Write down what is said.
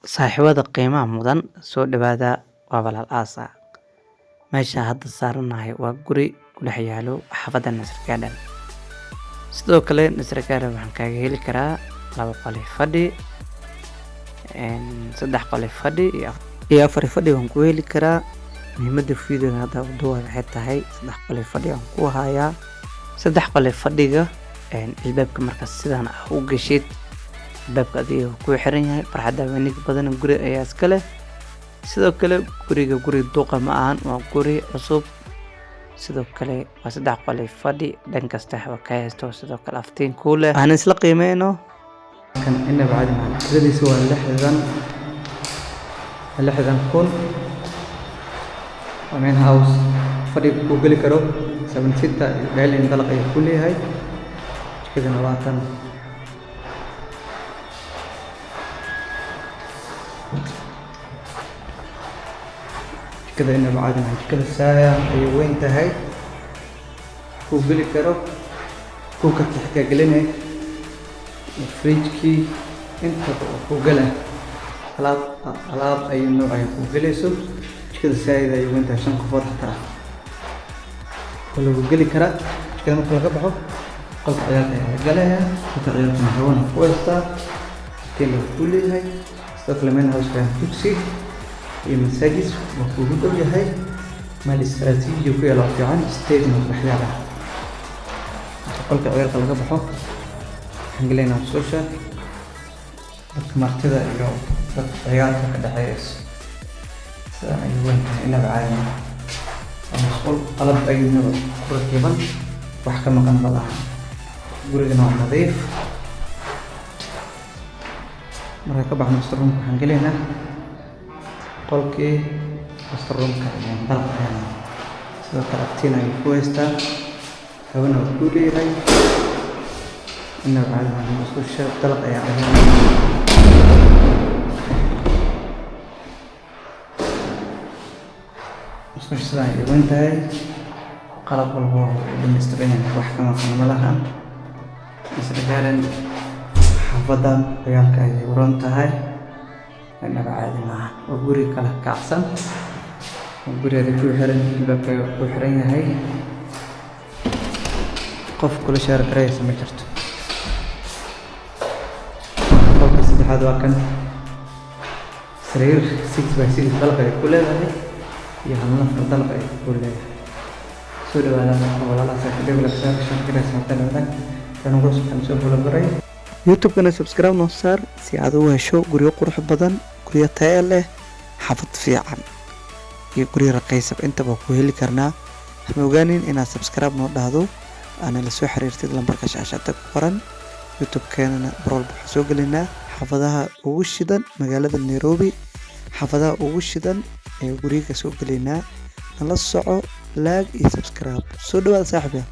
Saaxiibada qiimaha mudan, soo dhawaada. Waa walaal Aasa. Meesha hadda saaranahay waa guri ku dhex yaalo xaafadda Nasr Garden. Sidoo kale Nasr Garden waxaan kaaga heli karaa laba qol fadhi, saddex qol fadhi iyo afar fadhi waan ku heli karaa. Muhiimadda video hadda u duubay waxay tahay saddex qol fadhi aan ku hayaa. Saddex qol fadhiga, albaabka markaas sidaan ah u gashid, albaabka adiga ku xiran yahay. Farxadda weyniga badan guri ayaa iska leh. Sidoo kale guriga guri duqa ma ahan, waa guri cusub. Sidoo kale waa saddex qol fadhi, dhan kasta waxba ka haysto. Sidoo kale aftiin kuu leh, aan isla qiimeyno. Kan inaba caadi maaha. Kiradiisa waa 60,000. Waa main house, fadhiga kuu geli karo seven seater iyo dining dalaq ayuu ku leeyahay. Jikadana waa tan. Jikada inaba caadi maaha. Jikada saan ayay weyn tahay, kuu geli karo cookerkii xitaa gelinay, fridge-kii intaba oo ku gala, alaab alaab ayuu nooc ay ku gelayso. Jikada saaid ayay weyn tahay, shan qofood xataa waa lagu geli karaa. Jikada marka laga baxo, qolka ciyaalka ayaa la galayaa. Qolka ciyaalkana hawana ku haystaa, hotel uu ku leeyahay. Sidoo kale main house dugsi iyo masaajid waa kuugu dhow yahay. Meel istaraatiiji ku yaala oo fiican, stage-na ku dhex yaala. Marka qolka ciyaalka laga baxo, waxaan gelaynaa musqusha dadka martida iyo dadka ciyaalka ka dhexeeyso. Sidaan ayay weyn tahay, inaba caadi maaha. Waa musqul qalab ayuu nooc ku rakiban, wax ka maqan ma laha. Gurigana waa nadiif. Markaan ka baxno master roomka, waxaan gelaynaa qolkii master roomka ayaan dalaq ayaan. Sidoo kale aftiin ayuu ku haystaa, hawana waa ku leeyahay. Inaba caadi maaha. Musqusha dalaq ayaa dhahay. Musqusha sidaan ay weyn tahay, qalab walba waa u dhammaystiran yahay, wax ka maqan ma lahan. Nasr Garden, xaafadan ciyaalka ayay u roon tahay. Inaba caadi maaha. Waa guri kala kacsan, waa guri adig ku xiran, albaabkaaga ku xiran yahay, qof kula share garaysa ma jirto. Qolka saddexaad waa kan. Sariir 6 by 6 dalaq ay ku leedahay iyo hal nafar dalaq ay ku leedahay. Soo dhawaada, walaalaha saaxiibada, share garaysa hadda wadaag tan ugu cusub soo follow garay. YouTube-kana subscribe noo saar si aad u hesho guryo qurux badan, guryo tayo leh, xaafad fiican iyo guryo raqiisab intaba ku heli karnaa. Hama ogaanin inaad subscribe noo dhahdo, aana la soo xiriirtid lambarka shaashada ku qoran. YouTube-keenana mar walba waxaan soo gelinaa xaafadaha ugu shidan magaalada Nairobi, xaafadaha ugu shidan ee guryo ka soo gelinaa. Nala soco, like iyo subscribe. Soo dhawaada, saaxiibyaal.